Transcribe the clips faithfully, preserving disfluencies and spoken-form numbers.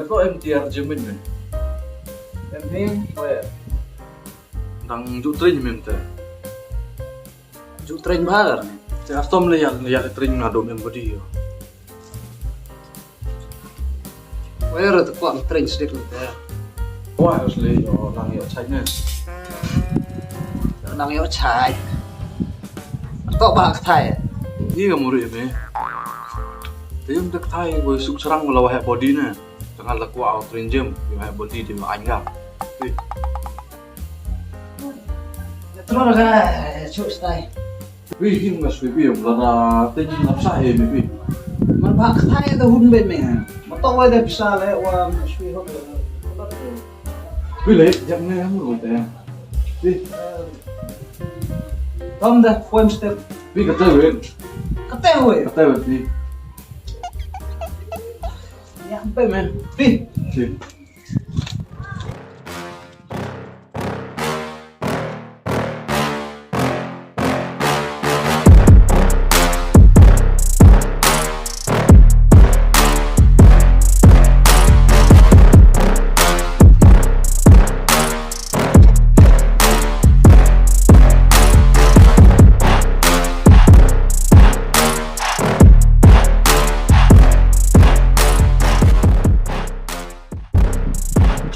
Ko em tiar jemin me. Em hi, weh. Dang ju train mem te. Ju train bha ne. Te astom le ya, ya train nga dom em body yo. Weh, ra te kwah train sdik te. Wah, asli yo, nang yo chai ne. Nang yo chai. To ba ka thai. Ni ka muri me. Te yum te ka thai, woi suk sarang wala waheh body ne. Tengah la kwah train gym, yung hai body di ma anga. Ui. Terus dah, cuk, stai. Ui, him ngas ui, ui, la na te jin nap sa he me, ui. Man ba ka thai da hun be me. Ma to wa da pisa le, wa ngas ui hok. Ui, le, jam ne ham ru te. Ui. Tam da, poem step. Ui, ka te ui. Ka te ui. Ka te ui, ui. Ya, pe me. Pi. Pi.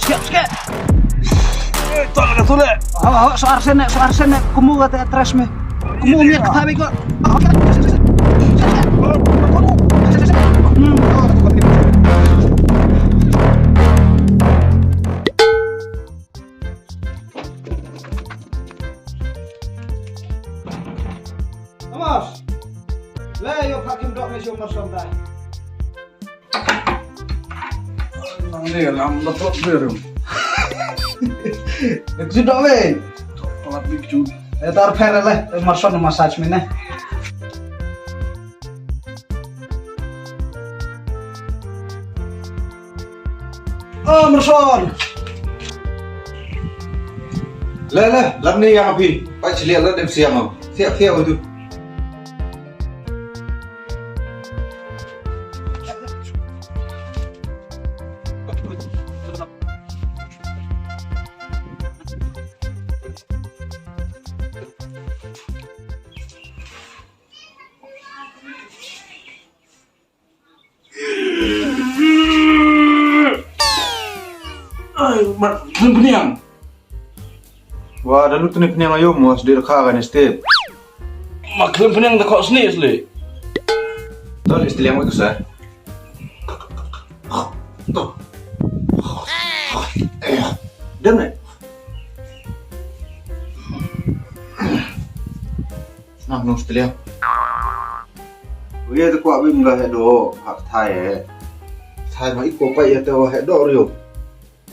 Skip, skip. Eh, tolak, tolak. Ho, ho, soar sene, soar sene. Kumu kata trash me. Kumu miat kata bego. Vamos. Le yo pakin dok me sio masom dai. Nang ne lam da tot berum. Ek ju dok me. Tot palat bik ju. E tar pher le, e marson massage me ne. Oh, Merson. Le, le, lam ni yang api. Pai chili le dem siang am. Siap, siap itu. Ai, mat, khlem pniang. Wa, da lut ne pniang ayo, mo sdil kha kan step. Ma khlem pniang da kok sni asli. Tol istiliang wa kusa. To. Dem ne. Nang nong setelia. Wi te kwah bim ga hedo hak thai he. Thai ma iko pai ya te wa hedo rio.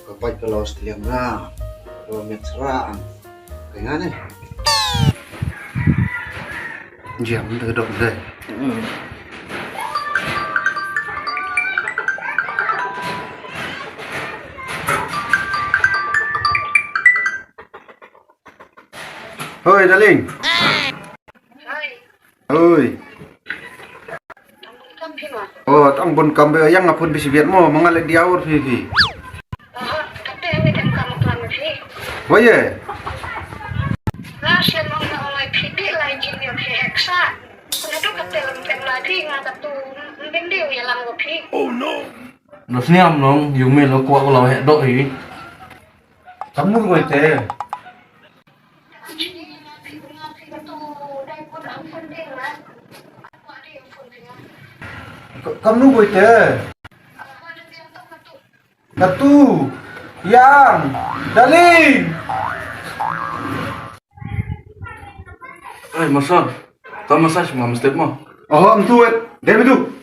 Ka pai ka lo setelia nga. Lo met sera ang. Ka ngane. Jam te dok de. Hoi, darling. Hoi. Oh, tang bun kam be yang apun bisi biat mo, mangal dia ur phi phi. Woi ye. Oh no. Nos ni am nong, yung me lo kwah ko lo he do hi. Kamu ko te. Ka-, kamnu ko ite? Katu. Yang. Darling. Ai, Marson. Tang massage ma mesti mo. Oh, am tu, eh. Dia betul.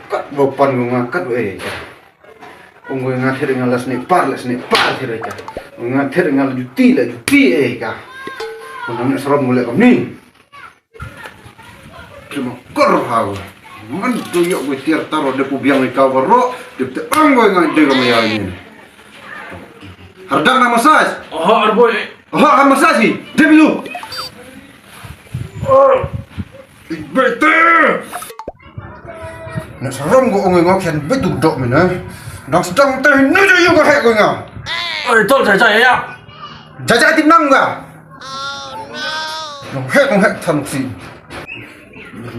Kat ba pan ko nga kat ba eh ka. Ong ko nga thir nga la sne par la sne par thir ka. Nga thir nga la juti la juti eh ka. Ko nang ne srom ngule kam ni. Cuma kor ha ko. Man tu yok ko tiar taro de pu biang ka ba ro. De te ong ko nga de ka ma ya ni. Hardang na massage. Oho, arboy. Oho, ha massage. Dia bilu. Oh. Bete. Na saram ko ong ngo khen betu dok mina. Dang sedang teh nu je yu ko hek ko nga. Oi, tol saja ya. Jaja tip nang ga. Nong hek nong hek tham si.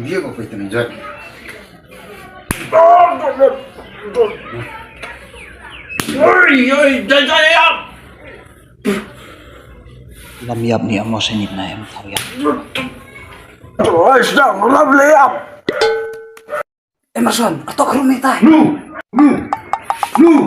Ye ko bete ni jai. Oi, oi, jaja ya. Lam yap ni amo senit na em thau yap. Oi, sedang lam yap. Emerson, atok rum ni tai. Nu, nu, nu.